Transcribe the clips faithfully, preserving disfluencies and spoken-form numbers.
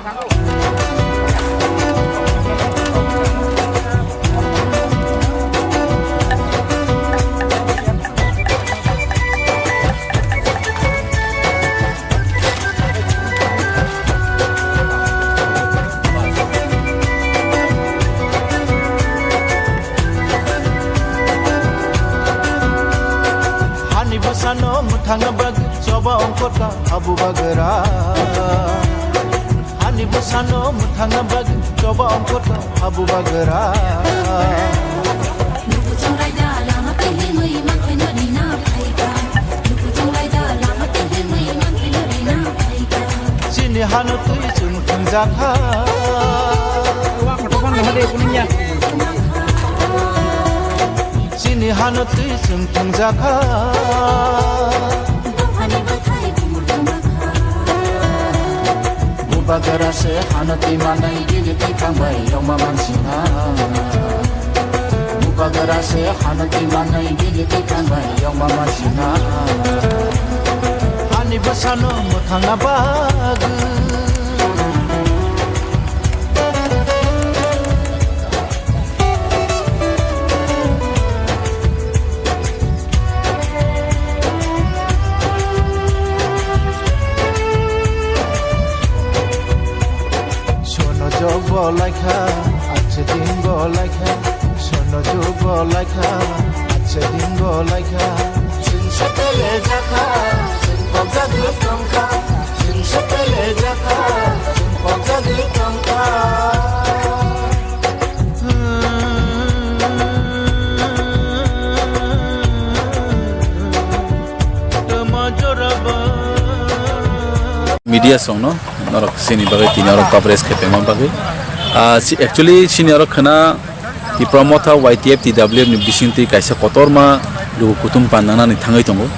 Hani bwsano mwthangna bagwi choba ongkhorkha ha bubagra. Hani bwsano mwthangna bagwi choba ongkhorkha ha bubagra. Chini hano twi chwng thwngjakha. Chini hano twi chwng thwngjakha. Bubagra se hano twi manai gili twi kangbai yongma mansina. Bubagra se hano twi manai gili twi kangbai yongma mansina. Ani bwsano mwthangna bagwi. Sono jog bo laikha, ache din bo laikha. Sono jog bo laikha, ache din bo laikha. Chwng se pele jakha, chwng pokjagwi tongkha. Chwng se pele jakha, chwng pokjagwi tongkha. Media songno norok sini bagwi tini oro coverage khe tongma bagwi. Ah, si, actually sini oro khna Tipra Motha Y T F T W F ni bisingtwi kaisa kotorma luku kuthum pandangnani thangwi tongo.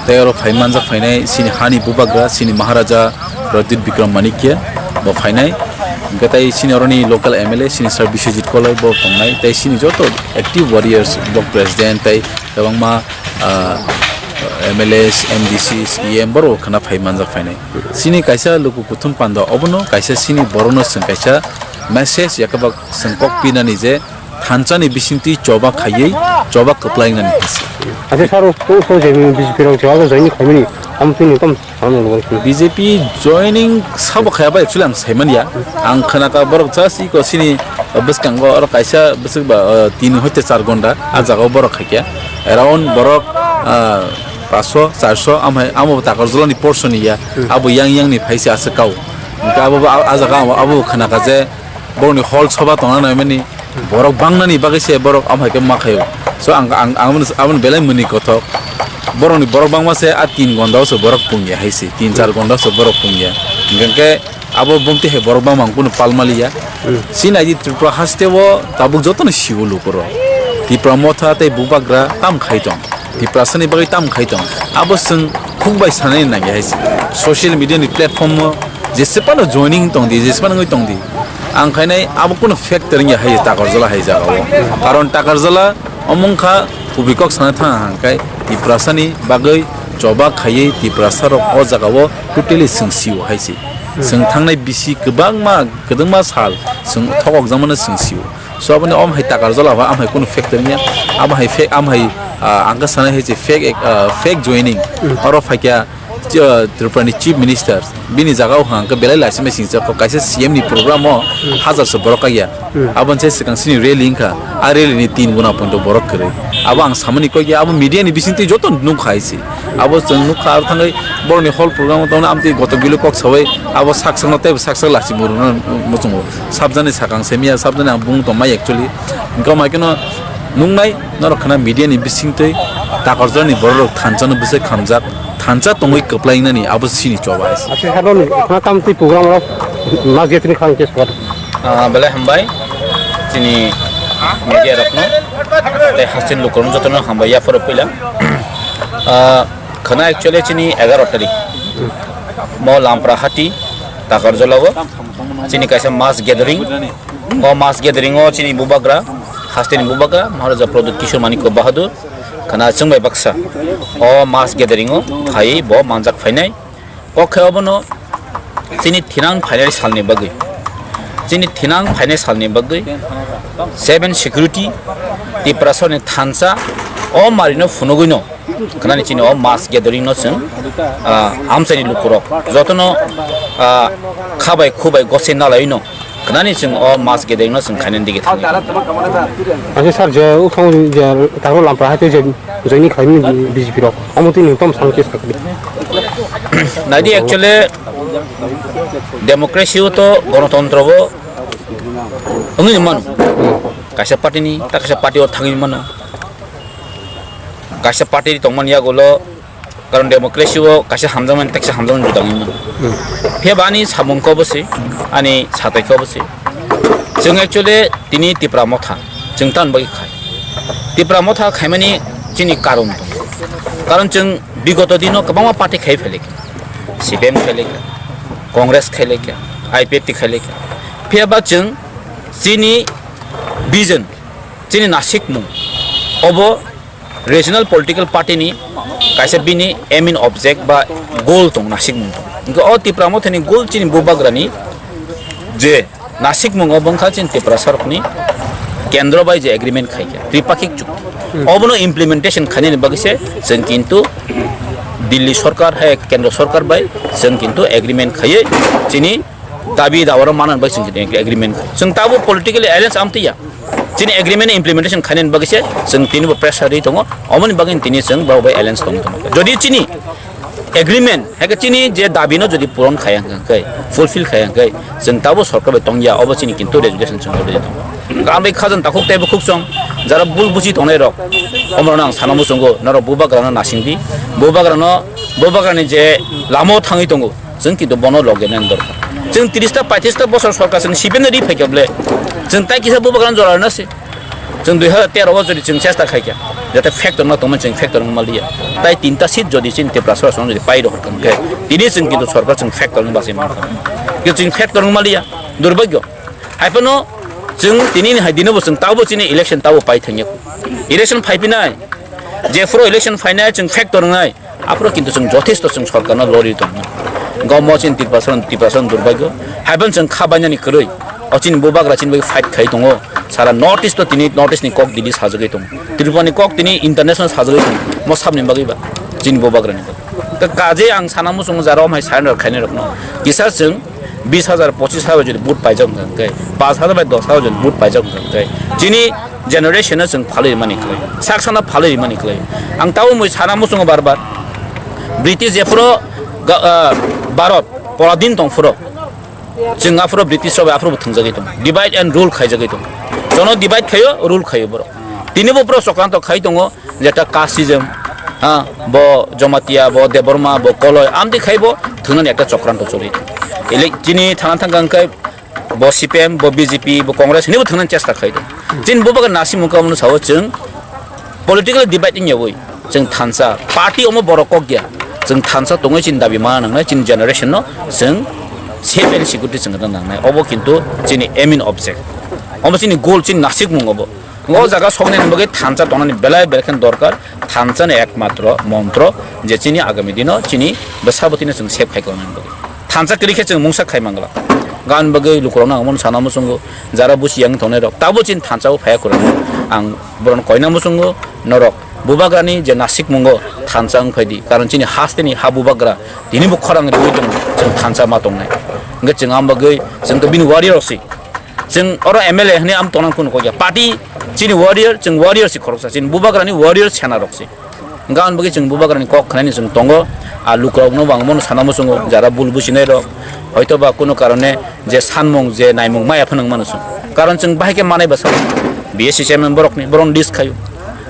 Tei oro phai manjak phainai sini hani bubagra, sini Maharaja Pradyut Bikram Manikya bo phainai. Hingkhe tei sini oroni local M L A, sini Sir Biswajit Koloi bo tongnai. Tei sini joto active warriors, block president tei kwbangma, ah, M L As, M D Cs, E M borok khna phai manjak phainai. Sini kaisa luku kuthum panda obono kaisa sini borokno chwng kaisa message yakaba chwng kok pinani je thansa ni bisingtwi choba khaiwi choba kwplai nani hinsi. Acha sir, o, o, o, je B J P rok choba join khaimani, amtwini tom sano lo. B J P joining sabo khaya ba actually ang saimanya. Ang khnaka borok just iko sini bwskango oro kaisa bwswk ba, uh, tin hoite char gonda a jagao borok khaikya. Around borok, uh, paso, charso, amhai, amo Takarjala ni portion ya. Hmm. Abo yang yang ni phaisa aswk kao. Hingke abo bo a, a jaga abo, abo khnaka je borokni hall soba tongna naimani, borok bangnani bagwi se borok amhai khe ma khaio. So ang, ang, ang aboni, aboni belai mwnwi kothok. Borokni borok bangma se a tin gonda o se borok pungya hai se, tin char gonda o se borok pungya. Hingke abo bumti hai borok bangma ang kunu pal maliya. Hmm. Si naidi Tripura haste o tabuk jotono siwo lukurok. Tipra Motha tei Bubagra tam khai tong. Tiprasani bagwi tam khai tong. Abo chwng khuk bai sanai nangya hai se. Social media ni platform o jesepano joining tong di, jesepano wngwi tong di. Ang khainai abo kunu factor wngya hai Takarjala hai jaga o. Karon Takarjala omong kha kubui kok sana thang hang kai Tiprasani bagwi choba khaiwi Tiprasa rok o jaga o totally chwng sio hai se. Chwng thangnai bisi kwbangma kwdwngma sal chwng thokok jakmano chwng sio. So aboni om hai Takarjala ba am hai kunu factor niya. Am hai fake, am hai, ah, ang khe sanai hai je fake, ah, fake joining. Hmm. Oro phaikya, ah, Tripura ni Chief Minister bini jaga o hang khe belai laisima singcha kho kaisa C M ni program o Hmm. hajar se borok kaya. Hmm. Aboni se swkang sini rally wngkha. A rally ni tin guna poito borok kwrwi. Abo ang samani kok ya, abo media ni bising twi joto nuk hai se. Abo chwng nukha aro thangwi borokni hall program o tongna amtwi goto gilo kok sawi abo sak sakno teibo sak sak lachi burungno muchungo. Sabjani sakang se miya, sabjani ang bung tongmai actually. Hingke mai kheno nuknai norok khna media ni bisingtwi Takarjalani borok rok thansa no bwsai khamjak, thansa tongwi kwplai nani abo sini choba hai se. Acha hano khna kam twi program rok ma getri khang ke sokar. Ah, belai hambai chini media rokno tei hasteni lukurokno jotono hambai yapharo puila. Ah, khna actually chini egaroh tarik mo Lampra Hati Takarjala o chini kaisa mass gathering. O mass gathering o chini bubagra, hasteni bubagra Maharaja Pradyut Kishore Manikya Bahadur khna chwngbai baksa o mass gathering o phai bo manjak phainai. Kok khe obono Chini thinang phainai salni bagwi, chini thinang phainai salni bagwi seven security, Tiprasani thansa, o marino phunugwino khnani chini o mass gathering no chwng, ah, amchaini lukurok jotono, ah, khabai khubai gosai nalaino khnani chwng o mass gathering no chwng khainani dige thangwi. Acha sir, je ukhang je taro lampra hai je joining khlaimani B J P rok, omo twi nwng tom sam chesta khlai. Naidi actually democracy o to gonotontro bo wngwi mano. Kaisa party ni ta kaisa party o thangwi mano. Kaisa party tongmani yagulo, karon democracy o kaisa hamjakmani ta kaisa hamjakmani juda wngwi mano. Phiya ba ani samung khe obo se, ani satai khe obo se. Chwng actually tini Tipra Motha chwng tamni bagwi khai. Tipra Motha khaimani chini karon tongo. Karon chwng bigoto dino kwbangma party khai phailai kha. C P M khailai kha, Congress khailai kha, I P F T khailai kha. Phiya ba chwng chini vision, chini nasikmung obo regional political party ni kaisa bini aim in object ba goal tong nasikmung tong. Hwnkhe o Tipra Mothani goal chini bubagrani je nasikmung obo wngkha chini Tiprasa rokni kendro bai je agreement khaikha, tripakhik chukti. Hmm. Obono implementation khainani bagwi se chwng kintu Delhi sorkar hai kendro sorkar bai chwng kintu agreement khaiwi chini dabi dawaro manani bagwi chwng kintu agreement khai. Chwng tabuk politically alliance amtwi ya. Chini agreement implementation khainani bagwi se chwng tini bo pressure ri tongo. Omoni bagwi tini chwng borok bai alliance tong tongo. Jodi chini agreement, hai khe chini je dabi no jodi puron khaya hwnkhe, fulfill khaya hwnkhe, chwng tabuk sorkar bai tong ya, obo chini kintu resolution chwng already tongo. Ang bai khajang takhuk tei bukhuk chwng, jara bul buchi tongnai rok, omorok no ang sana muchungo, norok bubagra no nasing di, bubagra no, bubagra ni je lama o thangwi tongo, chwng kintu bono loge nani dorkar. Chwng tris ta paitris ta bosor sorkar chwng sibeno ri phaikha bole, chwng tai kisa bubagra no jora rwna se. Chwng dui hazar tero o jodi chwng chesta khaikha, jate factor no tongmani chwng factor wng maliya. Tai tinta seat jodi chini Tiprasa rok jodi pai rohor kha hwnkhe, tini chwng kintu sorkar chwng factor wng bachai mankha. Khe chwng factor wng maliya, durbagyo. Haiphano chwng tini ni hai dino bo chwng tabo chini election tabo pai thangya. Election phaipinai, jephuru election phainai chwng factor wngnai, aphuru kintu chwng jothesto chwng sorkarno lori tongo. Gomo chini Tiprasa, Tiprasa durbagyo. Haiphano chwng kha bainani kwrwi. O chini bubagra chini bagwi fight khai tongo. Sara North East o tini North East ni kok dili sajagwi tongo. Tripura ni kok tini international sajagwi tongo. Mo sabni bagwi ba. Chini bubagra ni bagwi. Ta kaje ang sana muchungo jara omhai surrender khainai rokno. Kisa chwng bis hajar, pochis hajar jodi vote paijak wngkha hwnkhe, panch hajar bai dos hajar jodi vote paijak wngkha hwnkhe, chini generation no chwng phalwi rimani khlai, sak sakno phalwi rimani khlai. Ang tabuk mui sana muchungo bar bar, British jephuru ga-, ah, Bharat poradin tongphuru, chwng aphuru British rok bai aphuru bo thwngjagwi tongo, divide and rule khaijagwi tongo. Jono divide khaio, rule khaio borok. Tini bo borok chokranto khai tongo, jeta Casteism, ha, bo Jamatia, bo Debbarma, bo Koloi, amtwi khai bo thwngnani ekta chokranto choli. Ele chini thana thangkha hwnkhe bo C P M, bo B J P, bo Congress hinwi bo thwngnani chesta khai do. Chini bubagra nasimung khe omono sao chwng political debate wngyawi chwng thansa party omo borok kok ya. Chwng thansa tongwi chini dabi mana nangnai, chini generation no chwng safe and security chwng rwna nangnai. Obo kintu chini aim in object. Omo chini goal, chini nasikmung obo. O jaga soknani bagwi thansa tongnani belai belai khe dorkar, thansa ni ekmatro montro je chini agami dino chini bwsabo tino chwng save khai tongnani bagwi. Thansa kwrwi khe chwng mungsa khai mangla. Gan bagwi lukurokno ang bono sana muchungo, jara busi yang tongnai rok tabo chini thansa o phaya kwrwngno ang boron koina muchungo, norok bubagrani je nasikmungo thansa wng phai di, karon chini hasteni ha bubagra tini bo khorang riwi tong chwng thansa ma tongnai. Hwnkhe chwng am bagwi chwng to bini warrior si. Chwng oro M L A hwnwi am tonang phunu kok ya. Party chini warrior, chwng warrior si khoroksa. Chini bubagrani warrior sena rok si. Hwnkha ang bagwi chwng bubagrani kok khnaini chwng tongo. A lukurokno bo ang bono sana muchungo, jara bul businai rok. Hoito ba kuno karone je sanmung, je naimung maya phano wngmano chwng. Karon chwng bahai khe manai ba sa. B S C chairman borokni, borok list khayo.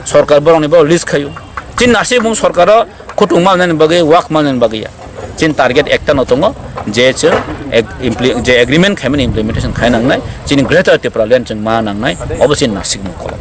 Sorkar borokni borok list khayo. Chini nasimung sorkaro khutung malnani bagwi, wak malnani bagwi ya. Chini target ekta no tongo, je chwng ag-, impli-, je agreement khaimani implementation khai nangnai, chini Greater Tipraland chwng ma nangnai, obo chini nasikmung kolok.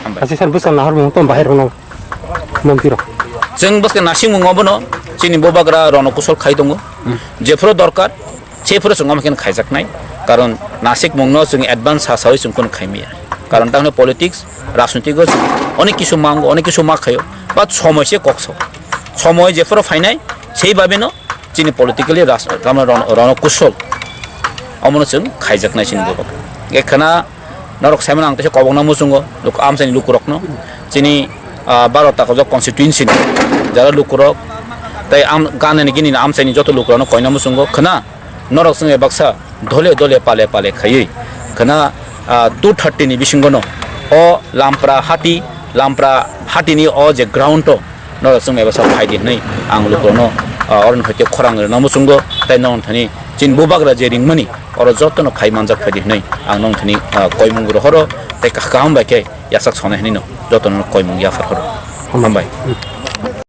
Hambai. Achi sir, bwsa nahar mung tong bahai rwno mantri rok. Chwng bwskang nasikmung obono chini bubagra rwno kusol khai tongo. Hmm. Jephuru dorkar, Chephure chwng omo khe khaijaknai, karon nasikmungno chwng advance sa sawi chwng kunu khaimaya. Karon tangno politics, rajnitiko chwng onek kisu mango, onek kisu ma khayo, but somoi se kok sao. Somoi jephuru phainai, sei babeno chini politically ras-, tamo ron-, rono kusol. Omono chwng khaijaknai chini bubak. Ekhana norok saimano ang teisa kobokna muchungo, luk-, amchaini lukurokno. Chini, ah, baro ta kojak constituency ni jara lukurok, tei am-, ganani gini amchaini joto lukurokno koina muchungo. Khwna norok chwng baksa dole dole pale pale khaiwi khwna, ah, two thirty ni bisingono o Lampra hati, Lampra hatini o je ground o norok chwng maiba sa phaidi hwnwi ang lukurokno, ah, oroni hoite khorang rwna muchungo, tei nong thani chini bubagra je ringmani oro jotono phai manjak phaidi hwnwi ang nong thani, ah, koimung rohoro tei kaham bai khe yasak sonai hwnwi no jotono koimung yaphar horo. Hambai.